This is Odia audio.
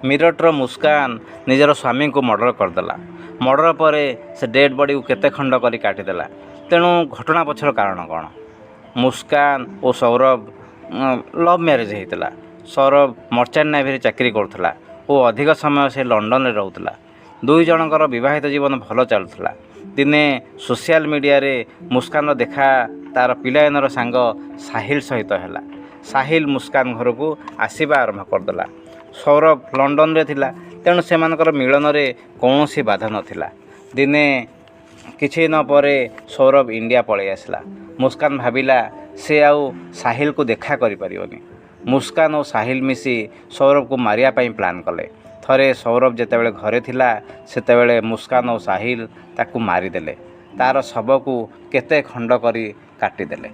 ମିରଟର ମୁସ୍କାନ ନିଜର ସ୍ୱାମୀଙ୍କୁ ମର୍ଡ଼ର କରିଦେଲା। ମର୍ଡ଼ର ପରେ ସେ ଡେଡ଼୍ ବଡ଼ିକୁ କେତେ ଖଣ୍ଡ କରି କାଟିଦେଲା। ତେଣୁ ଘଟଣା ପଛର କାରଣ କ'ଣ? ମୁସ୍କାନ ଓ ସୌରଭ ଲଭ୍ ମ୍ୟାରେଜ୍ ହେଇଥିଲା। ସୌରଭ ମର୍ଚାଣ୍ଟ ନେଭିରେ ଚାକିରି କରୁଥିଲା ଓ ଅଧିକ ସମୟ ସେ ଲଣ୍ଡନରେ ରହୁଥିଲା। ଦୁଇ ଜଣଙ୍କର ବିବାହିତ ଜୀବନ ଭଲ ଚାଲୁଥିଲା। ଦିନେ ସୋସିଆଲ ମିଡ଼ିଆରେ ମୁସ୍କାନର ଦେଖା ତା'ର ପିଲାଦିନର ସାଙ୍ଗ ସାହିଲ ସହିତ ହେଲା। ସାହିଲ ମୁସ୍କାନ ଘରକୁ ଆସିବା ଆରମ୍ଭ କରିଦେଲା। ସୌରଭ ଲଣ୍ଡନରେ ଥିଲା, ତେଣୁ ସେମାନଙ୍କର ମିଳନରେ କୌଣସି ବାଧା ନଥିଲା। ଦିନେ କିଛି ଦିନ ପରେ ସୌରଭ ଇଣ୍ଡିଆ ପଳେଇ ଆସିଲା। ମୁସ୍କାନ ଭାବିଲା, ସେ ଆଉ ସାହିଲକୁ ଦେଖା କରିପାରିବନି। ମୁସ୍କାନ ଓ ସାହିଲ ମିଶି ସୌରଭକୁ ମାରିବା ପାଇଁ ପ୍ଲାନ୍ କଲେ। ଥରେ ସୌରଭ ଯେତେବେଳେ ଘରେ ଥିଲା, ସେତେବେଳେ ମୁସ୍କାନ ଓ ସାହିଲ ତାକୁ ମାରିଦେଲେ। ତା'ର ଶବକୁ କେତେ ଖଣ୍ଡ କରି କାଟିଦେଲେ।